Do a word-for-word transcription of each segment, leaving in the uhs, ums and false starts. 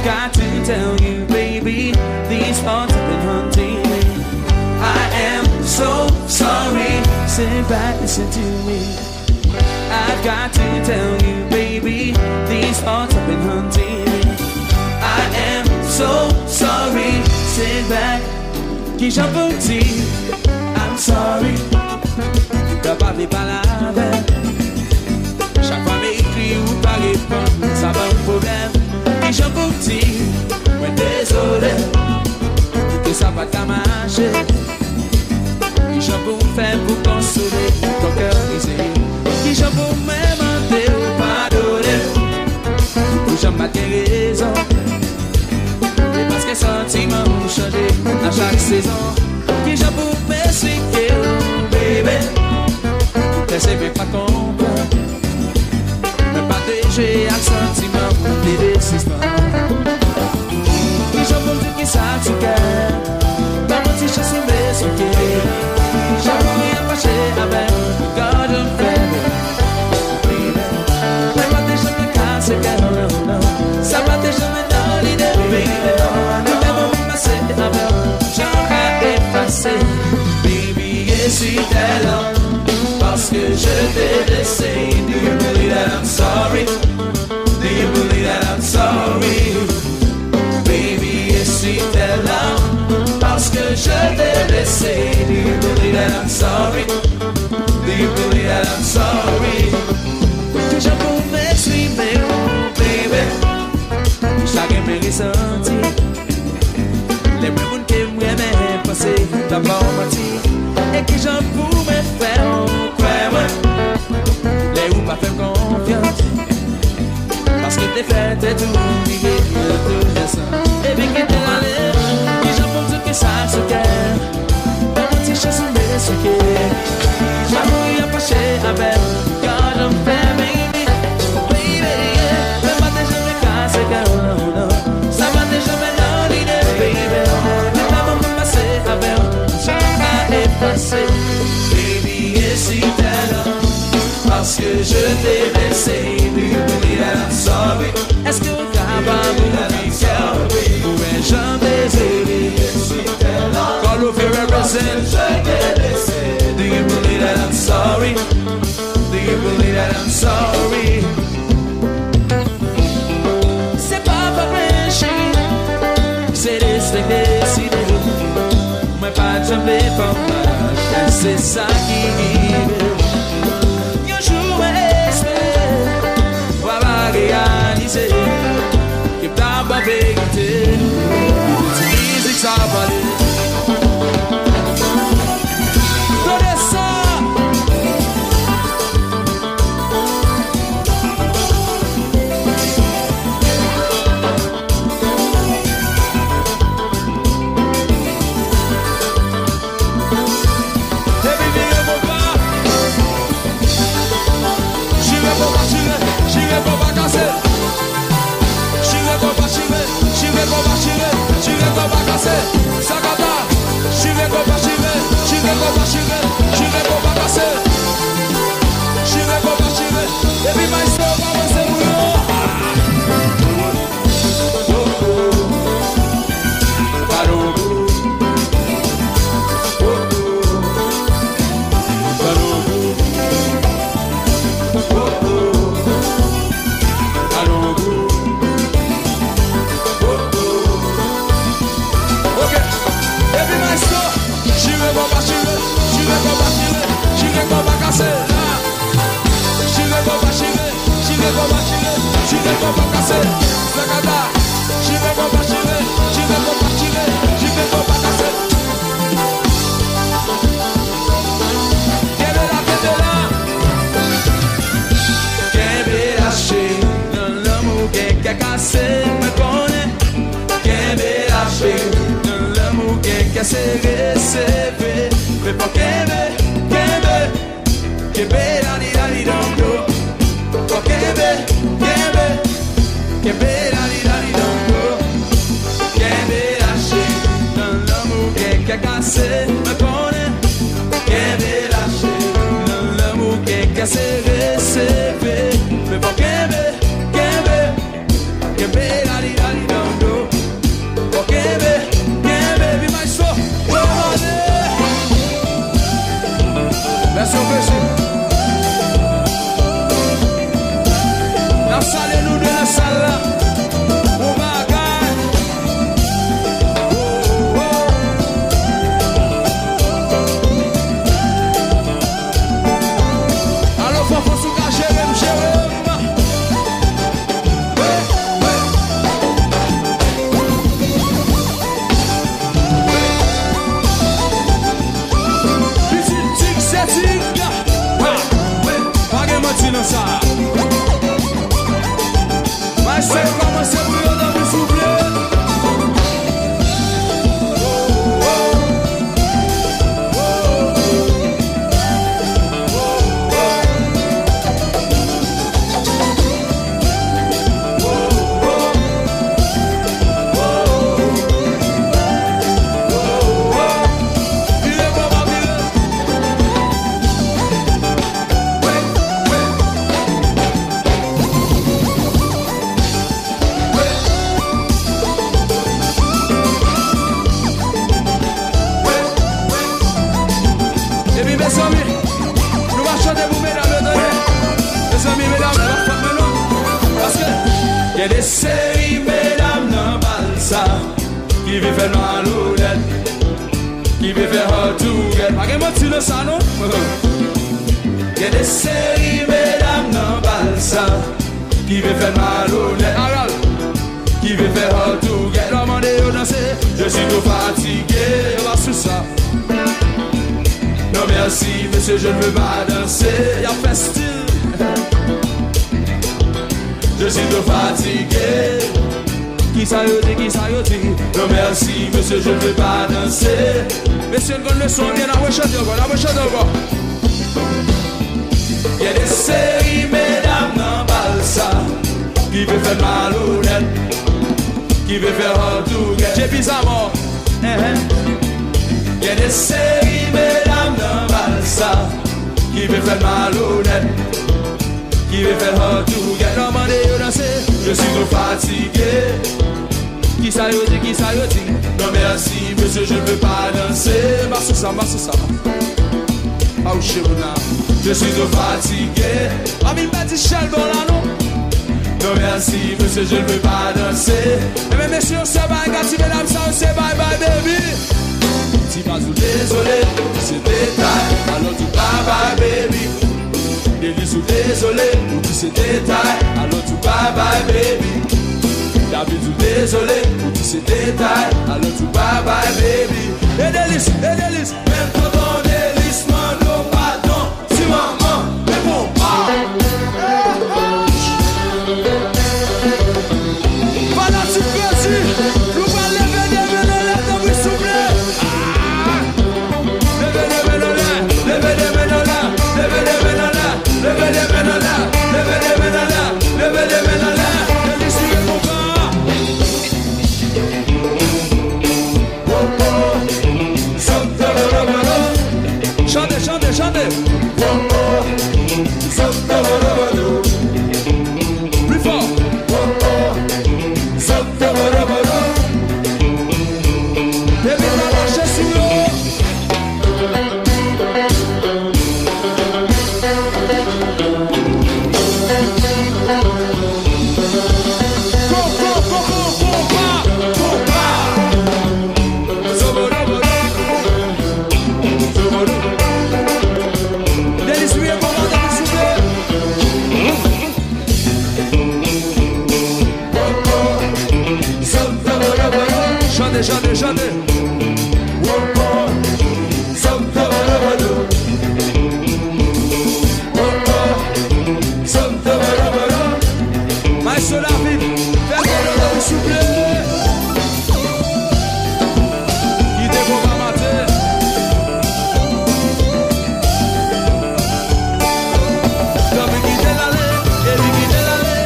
Got to tell you, baby, these thoughts have been haunting me. I am so sorry. Sit back, listen to me. I've got to tell you, baby, these thoughts have been haunting me. I am so sorry. Sit back. Kijan pou m di I'm sorry? Lè w pa vle pale avè m. Chak fwa m ekri ou pa reponn, sa ban m pwoblèm. Kijan pou m di mwen dezole? Ke sa pa t ka mache. Kijan pou m fè pou konsole ton kè brize? Kijan pou mwen mande w padone m pou jan m pa t gen rezon? E paske santiman ou chanje a chak sezon. Kijan pou m esplike w, baby? Lè se mwen k pa t konprann. Mwen pa te jwe ak santiman m, te desispan. Kijan pou m di kisa k sou kè m? Ban m yon ti chans pou m esplike. Jan mouri an fache avè m, gad jan m fè bèl. Mwen pa te janm kase kè w, non, non. Sa pa te janm nan lide, baby, non, non. Mwen pa menm pase avè w, jan ka efase. Baby, essuie tes larmes, parce que je t'ai blessé. Do you believe that I'm sorry? Do you believe that I'm sorry? Baby, essuie tes larmes, parce que je t'ai blessé. Do you believe that I'm sorry? Do you believe that I'm sorry? Kijan pou m eksprime w, baby? Chak mwen resanti lè mwen moun ke m renmen panse l ap ba w manti. E kijan pou mwen fè w kwè mwen lè ou pa fè m konfyans? Paske m te fè tèt ou rive nan tou desann. Epi kite l ale. Kijan pou m di w kisa k sou kè m? Ban m yon ti chans pou m esplike. Jan mouri an fache avè m, gad jan m fè, baby. Baby, yeah. Mwen pa te janm kase kè w, non, non. Sa pa te janm nan lide, baby. Mwen pa menm pase avè w, jan ka efase. Baby, essuie tes larmes, parce que je t'ai blessé. Do you believe that I'm sorry? Èske w kapab ouvri kè w pou wè jan m dezole? Carlo Ferrer represent. Do you believe that I'm sorry? Do you believe that I'm sorry? Se pa fòt mwen, cheri, se desten k deside. Mwen pa t janm te fè w mal, se sa ki rive. Yon jou mwen espere w ap reyalize ke m t ap ba w verite. Ti mizik sa pale. Tande sa. Epi vire konpa. Chire konpa, chire, chire konpa kase. Chire konpa, chire, chire konpa, chire, chire konpa kase. Sakata. Chire konpa, chire, chire konpa, chire, chire konpa kase. Chire konpa, chire. Epi maestro pa wè se moun yo. Ok. Epi maestro, chire konpa chire, chire konpa chire, chire konpa kase. Chire konpa chire, chire konpa chire, chire konpa kase. Sakata, chire konpa chire, chire konpa chire, chire konpa kase. Kenbe la, kenbe la. Kenbe la cheri, nan lanmou gen kè kase, mwen konnen. Kenbe la cheri, nan lanmou gen kè sere, sere. Men fò kenbe, kenbe. Kenbe la di la di donk yo. Fò kenbe, kenbe. Kenbe la di la di donk yo. Kenbe la cheri, nan lanmou gen kè kase, mwen konnen. Kenbe la cheri, nan lanmou gen kè sere, sere. Men fò kenbe, kenbe. Kenbe la di la di donk Seri medam nan bal sa ki vle fè n malonèt, ki vle fè hard to get. Pa gen manti nan sa non. Gen de seri medam nan bal sa ki vle fè n malonèt. Aral. Ki vle fè hard to get. Lè w mande yo danse, je suis trop fatigué. Yo pa sou sa. Non merci, monsieur, je ne veux pas danser. Y ap fè stil. Je suis trop fatigué. Kisa yo di, kisa yo di? Non merci, monsieur, je ne veux pas danser. Mesye, n konn leson an byen, n ap rechante ankò, n ap rechante ankò. Gen de seri medam nan bal sa ki vle fè n malonèt, ki vle fè hard to get. J P Zamò. Enhen. Gen de seri medam nan bal sa ki vle fè n malonèt, ki vle fè hard to get. Lè w mande yo danse, je suis trop fatigué. Kisa yo di, kisa yo di? Non merci, monsieur, je ne veux pas danser. M pa sou sa, m pa sou sa. Aw, chè moun nan. Je suis trop fatigué. Pa vin pèdi chèlbè w la non. Non merci, monsieur, je ne veux pas danser. Ebyen mesye, yon sèl bagay ka ti medam sa yo, se bye bye baby. Ti baz ou dezole, se detay, alò di bye bye baby. Delis ou dezole, ou di se detay, alò di bye bye baby. David ou dezole, ou di se detay, alò di bye bye baby. E Delis, e Delis. Menm tonton Delis mande w padon, ti manman, men konpa. Fanatik Krezi, nou pral leve de men anlè, tanpri souple. Ah! Leve de men anlè, leve de men anlè, leve de men anlè, leve de men anlè, leve de men anlè, leve de men anlè. Delis rive konpa. Chante, chante, chante. Pli fò. Depi n ap mache sou yo. Delis rive konpa, tanpri souple. Chante, chante, chante. Maestro David, fè l konnen w, souple. Kite konpa maten. David kite l ale, Eli kite l ale.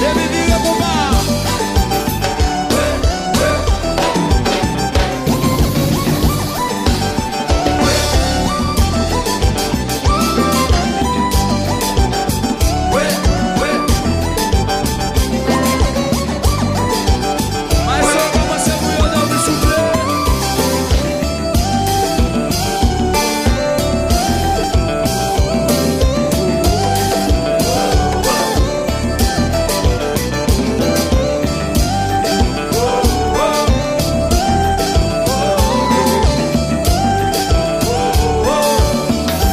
Depi vire konpa. Maestro, kòmanse pou yo, tanpri, souple.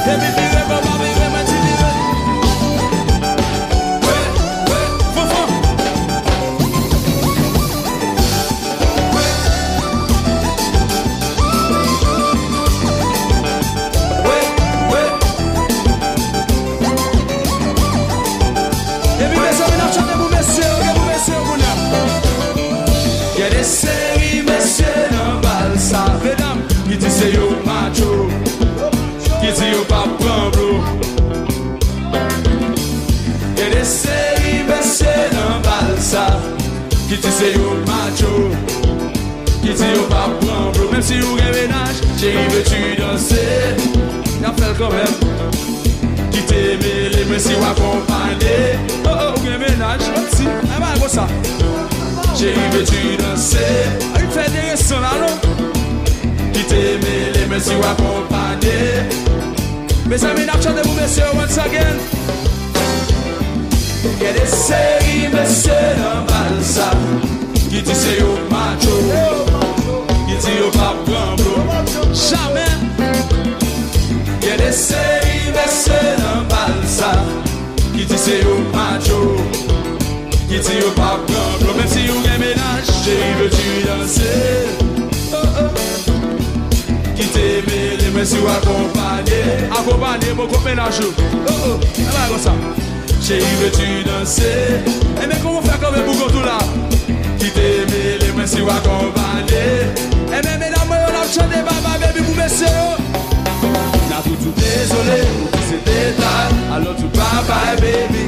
Depi vire, konpa vire, mwen di vire. Fanfan. Epi mezanmi, n ap chante pou mesye yo, gen pou mesye yo kounye a. Gen de seri mesye nan bal sa, medam, ki di se yo macho, ki di yo p ap pran blo. Gen de seri mesye nan bal sa ki di se yo macho, ki di yo p ap pran blo. Menm si ou gen mennaj, cheri, veux-tu danser? Y ap fè l kanmenm. Kite mele mwen si w akonpanye. Oh, oh, ou gen mennaj, manti. Ay, pa konsa. Cheri, veux-tu danser? Ay, fè enteresan la, non? Kite mele mwen Si w akonpanye. Mezanmi, n ap chante pou mesye yo once again. Gen de seri mesye nan bal sa ki di se yo macho, ki di yo p ap pran blo. Jamè. Gen de seri mesye nan bal sa ki di se yo macho, ki di yo p ap pran blo. Menm si ou gen mennaj, cheri, veux-tu danser? Oh, oh. Kite mele mwen si w akonpanye. Akonpanye, bon, kot mennaj ou? Oh, oh, e bagay konsa. Cheri, veux-tu danser? Enben, kòman w fè kanpe pou kont ou la? Kite mele mwen si w akonpanye. Enben, medam mwen yo, n ap chante Bye Bye Baby pou mesye yo. N a tou di w dezole, ou di se detay, alò di w bye bye, baby.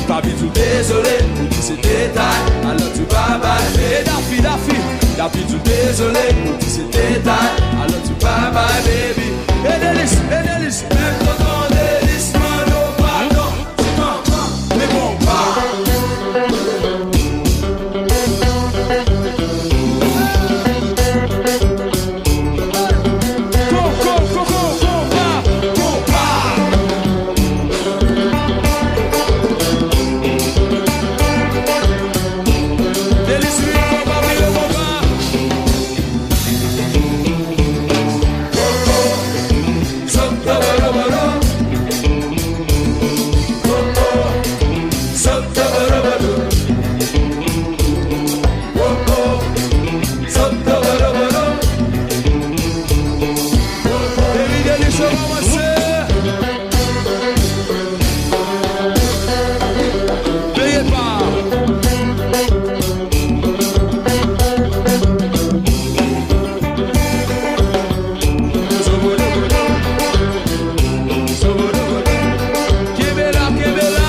Papi di w dezole, ou di se detay, alò di w bye bye, baby. E Daffy, Daffy, Daffy di w dezole, ou di se detay, alò di w bye bye, baby. E Delis, e Delis, menm tonton Delis mande w padon. Ti kankan, li bon pa. Konpa, konpa, konpa, konpa. Delis Rico, pa bliye konpa. Kenbe la, kenbe la.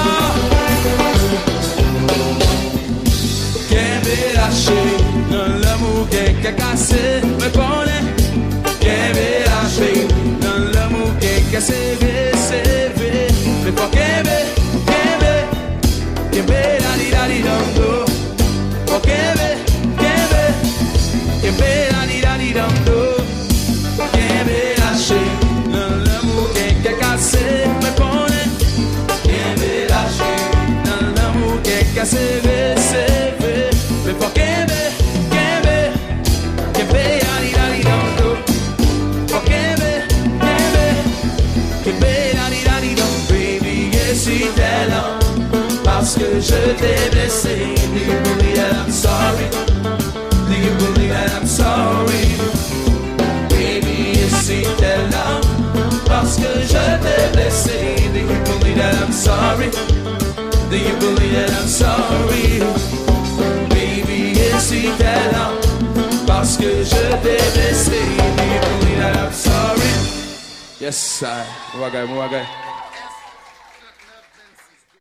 Kenbe la, cheri, nan lanmou gen kè kase, mwen konnen. Kenbe la, cheri, nan lanmou gen kè sere, sere. Men fò kenbe, kenbe, kenbe la, li la, li dan do. Fò kenbe, kenbe, kenbe la, li la, li dan do. Kenbe la, cheri, nan lanmou gen kè kase, mwen konnen. Kenbe la, cheri, nan lanmou gen kè sere, sere. Men fò kenbe, kenbe, kenbe la, li la, li dan do. Fò kenbe, kenbe, kenbe la, li la, li dan. Baby, et si t'es là, parce que je t'ai blessé. Do you believe that I'm sorry? Do you believe that I'm sorry? Baby, et si t'es là, parce que je t'ai blessé. Do you believe that I'm sorry? Do you believe that I'm sorry? Baby, et si t'es là, parce que je t'ai blessé. Do you believe that I'm sorry? Yes, I. Bon bagay, bon bagay.